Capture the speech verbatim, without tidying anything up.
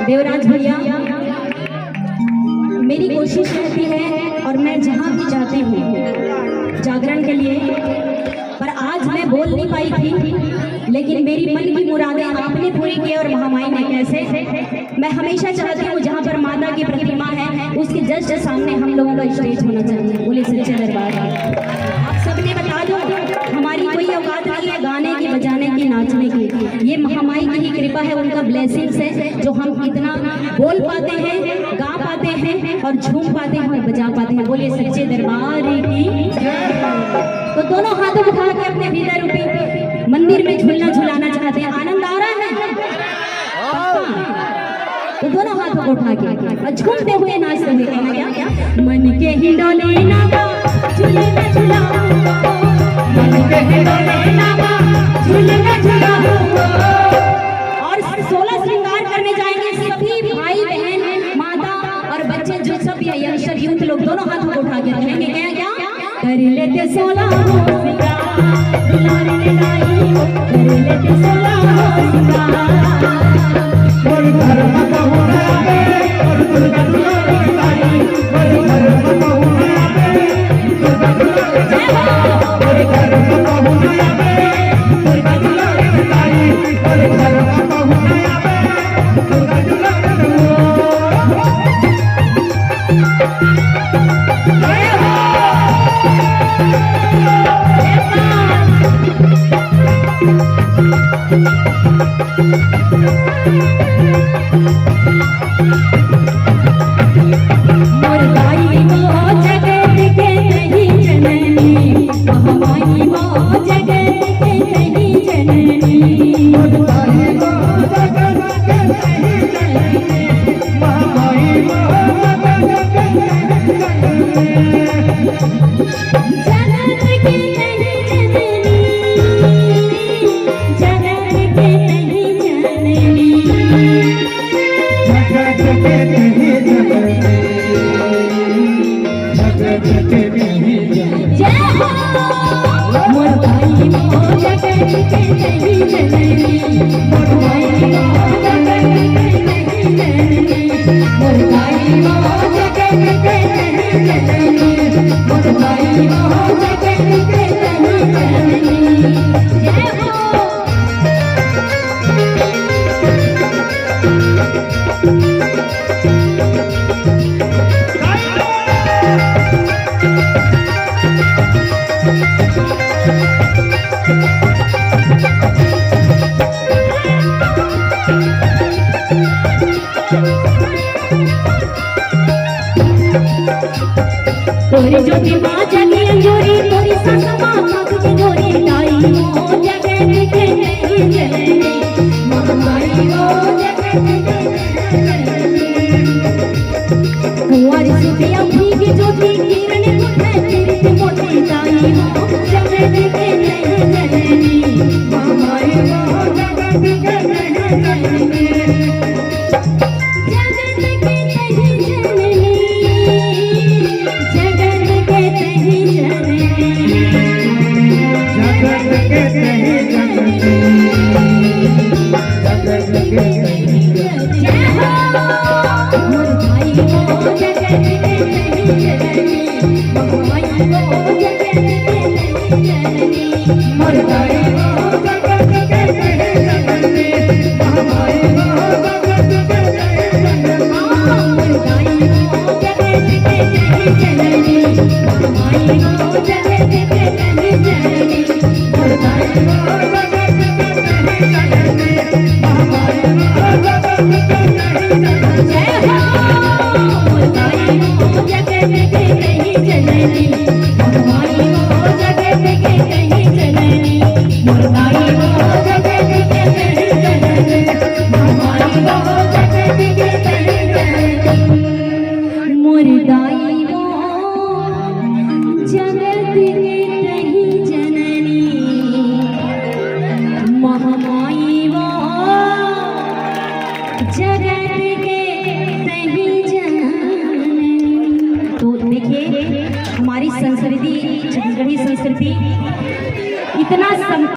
देवराज भैया, मेरी कोशिश रहती है और मैं जहाँ भी जाती हूँ जागरण के लिए, पर आज मैं बोल नहीं पाई थी, लेकिन मेरी मन की मुरादें आपने पूरी की और महामाई ने। कैसे? मैं हमेशा चाहती हूँ, जहाँ पर माता की प्रतिमा है, उसके जस्ट सामने हम लोगों का स्टेज होना चाहिए। बोले सच्चे दरबार की। आप सबने बता दो, हमारी कोई औकात नहीं है गाने की, बजाने की, नाचने की। ये महामाई की ही कृपा है, उनका ब्लेसिंग्स है, जो हम इतना बोल पाते हैं, गा पाते हैं और झूम पाते हैं और बजा पाते हैं। बोलिए सच्चे दरबार की। तो दोनों हाथों को उठा के अपने हृदय रूपी मंदिर में झूलना झुलाना चाहते हैं। आनंद आ रहा है? तो दोनों हाथों को उठा के और झूमते हुए, नाचते हुए कहना क्या? मन के हिंडोले ना बा, झूले ना झुलाऊं। मन के हिंडोले ना बा, झूले ना झुलाऊं। और सोलह श्रृंगार करने जाएंगे सभी भाई बहन, माता और बच्चे, जो सब ये यंगस्टर यूथ लोग, दोनों हाथों को उठा के कहेंगे क्या, क्या? कर लेते सोलह हो सिंगार, दुलारी लाई हो, कर लेते सोलह हो सिंगार। तोरी ज्योति माँ जगी अंजोरी, तोरी सासु माँ माँ तुझे गोरी, ताई मो जगत के नहीं जलनी, माँ ताई मो जगत के नहीं जलनी। कुंवारी सुतिया भीगी ज्योति, किरण उठे तीर्थ मोती, ताई मो जगत के नहीं जलनी, माँ ताई मो जगत के नहीं जलनी। जगत के तही जननी, जगत के तही जननी, जगत के तही जननी, जगत के तही जननी। जय हो। मोर भाई हो जगत के तही मोर दाई वो जगत के तही जननी, महामाई वो जगत के तही जननी। तो देखिए, हमारी संस्कृति, छत्तीसगढ़ी संस्कृति इतना सम-